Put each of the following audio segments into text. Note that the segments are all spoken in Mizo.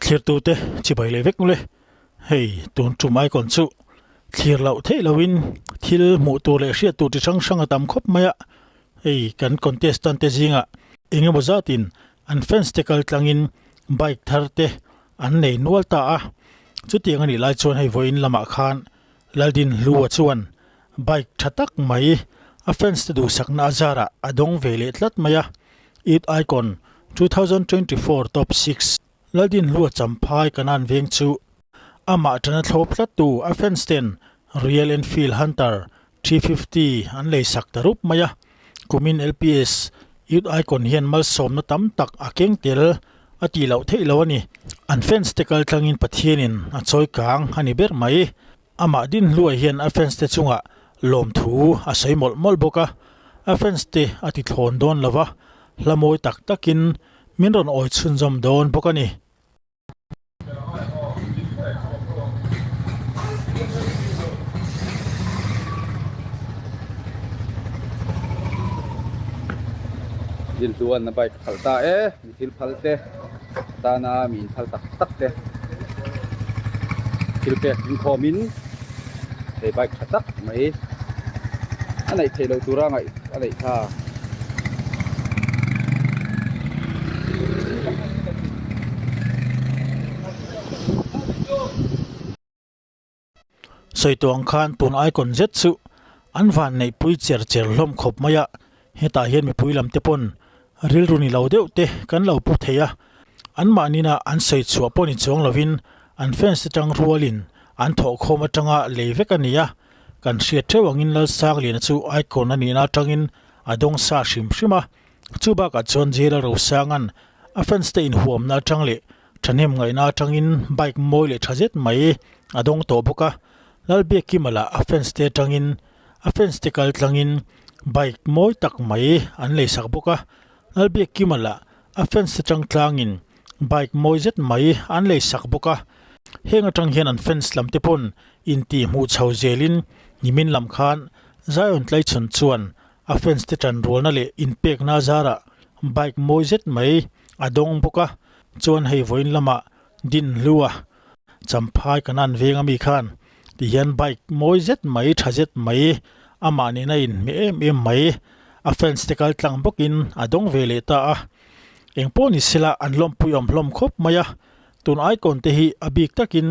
Thlirtute chibai leh vek ule. Hei tun tum icon chu thlir loh theih loin thil hmuh tur leh hriat tur chi hrang hrang a tam khawp mai a. Hei kan contestant te zingah eng emaw zatin an fans te kal tlangin bike thar te an nei nual ta a. Chutiang a nih lai chuan hei vawiin lamah khan Laldinhlua chuan bike tha tak mai a fans te duhsakna a zarah a dawng ve leh tlat mai a. Youth Icon 2024 Top 6 Laldinhlua Champhai Kanan veng chu amah tana thlawp tlattu a fans ten Royal Enfield Hunter 350 an lei sak ta rup mai a. Kumin LPS Youth Icon hian malsawmna tam tak a keng tel a tih loh theih lo a ni. An fans te kal tlangin Pathianin a chawi kang a ni ber mai. Amah din hluai hian a fans te chungah lawmthu a sawi mawlh mawlh bawk a, a fans te a ti thlawn dawn lo va, hla mawi tak takin min rawn awi chhunzawm dawn bawk a ni. Dinhluan a bike a khalh ta e, mi thil phal te tana mi inphal tak tak te thil pek inkhawm in hei bike tha tak mai a neih theih loh tura ngaih a neih kha. Sawi tawh ang khan tun icon zet chu an van neihpui cher cher hlawm khawp mai a, hetah hian mipui lam te pawn rilru ni lo deuh te kan lo pu thei a, an mahnina an sawi chhuah pawh ni chuang lovin an fans te tang rualin an thawhkhawm atanga lei vek a ni a, kan hriat theuh angin Lalsangliana chu icon a nihna atangin a dawng sa hrim hrim a, chu bakah chuan Jail Rosanga'n a fans te inhuamna atang leh Thahnem ngaihna atangin bike mawi leh tha zet mai a dawng tawh bawk a, Lalbiakkima lah a fans te atangin a fans te kal tlangin bike mawi tak mai an lei sak bawk a, Lalbiakkima lah a fans te tang tlangin bike mawi zet mai an lei sak bawk a, heng atang hian an fans lam te pawn intih hmuh chho zelin nimin lam khan Zion Tlaichhun chuan a fans te tanrualna leh inpekna zarah bike mawi zet mai a dawng bawk a, chuan hei vawiin lamah din hlua Champhai Kanan veng ami khan ti hian bike mawi zet mai tha zet mai amah nena inhmeh em em mai a fans te kal tlang bawkin a dawng ve leh ta a, engpawh ni sela an lawmpui awm hlawm khawp mai a, tun icon te hi a bik takin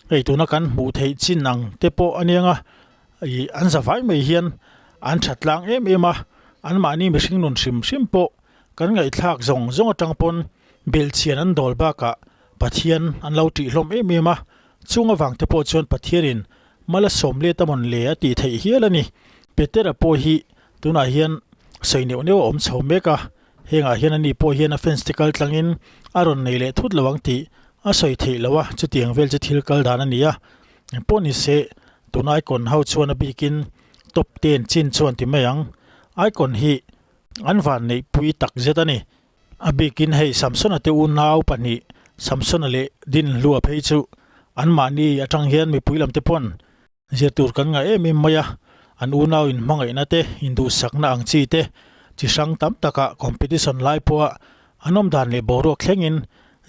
hei tuna kan hmuh theih chin ang te pawh a niang a. Ih an za vai mai hian an tha tlang em em a, anmahni mihring nun hrim hrim pawh kan ngaihthlak zawng zawng atang pawn belhchian an dawl bakah Pathian an lo tih hlawm em em a, chung avang te pawh chuan Pathianin mal a sawm let a mawn le a tih theih hial a ni. Petera pawh hi tunah hian sawi neuh neuh a awm chho mek a, hengah hian ani pawh hian a fans te kal tlangin a rawn nei leh thut lo ang tih a sawi theih loh a, chutiang vel chu thil kal dan a ni a. Engpawh ni se tun icon ho chuan a bikin top ten chin chuan ti mai ang. Icon hi an van neihpui tak zet a ni. A bikin hei Samsona te unau pahnih Samsona leh Dinhlua phei chu anmahni atang hian mipui lam te pawn zir tur kan ngah em em mai a. An unau in hmangaihna te, induhsakna ang chi te chi hrang tam takah competition lai pawha an awm dan leh boruak thlengin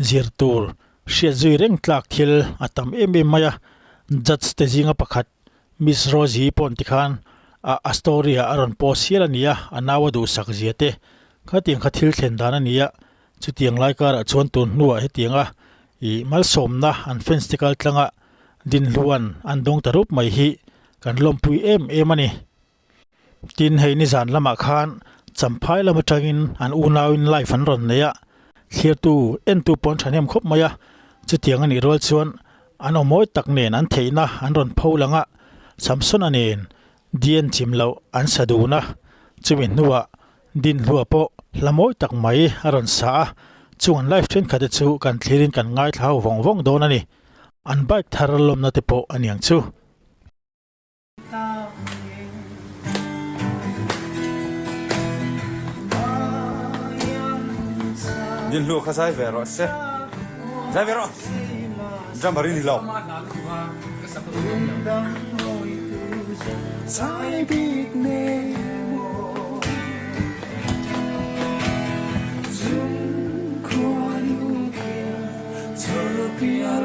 zir tur Hriat zui reng tlak thil a tam em em mai a, judge te zinga pakhat Miss Rosie pawh an ti khan a a story ah a rawn post hial a ni a, a nau a duhsak zia te khatiang kha thil thlen dan a ni a, chutiang lai karah chuan tun hnuah hetianga ih malsawmna an fans te kal tlanga Dinhluan an dawng ta rup mai hi kan lawmpui em em a ni. Tin, hei nizan lamah khan Champhai lam atangin an unauin live an rawn nei a, thlirtu entu pawh an thahnem khawp mai a, chutiang a nih rual chuan an aw mawi tak nen an theihna an rawn pho lang a, Samsona nen Dian chim loh an sa dun a, chumi hnuah Dinhlua pawh hla mawi tak mai a rawn sa a, chung an live thenkhat te chu kan thlirin kan ngaithla ho vawng vawng dawn a ni, an bike thar lawmna te pawh a niang chu. Dinhlu kha zai ve rawh se. Zai ve rawh. Drummer i ni lo. Feel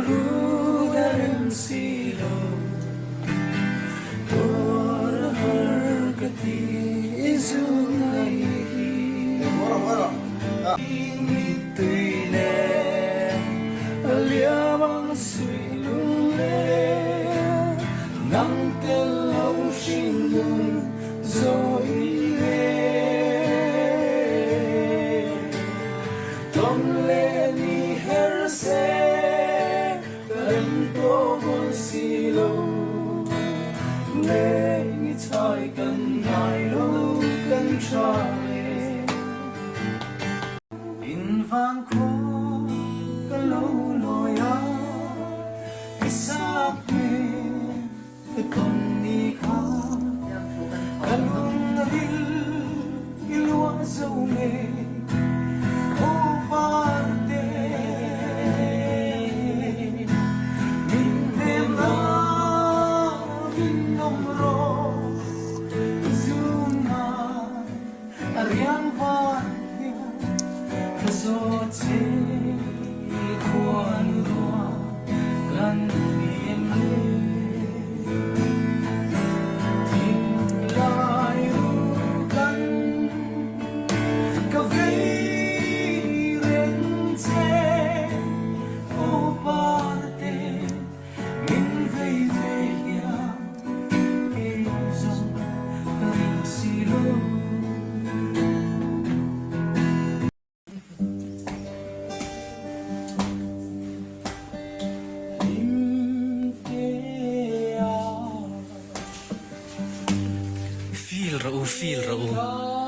rawh u, feel rawh u.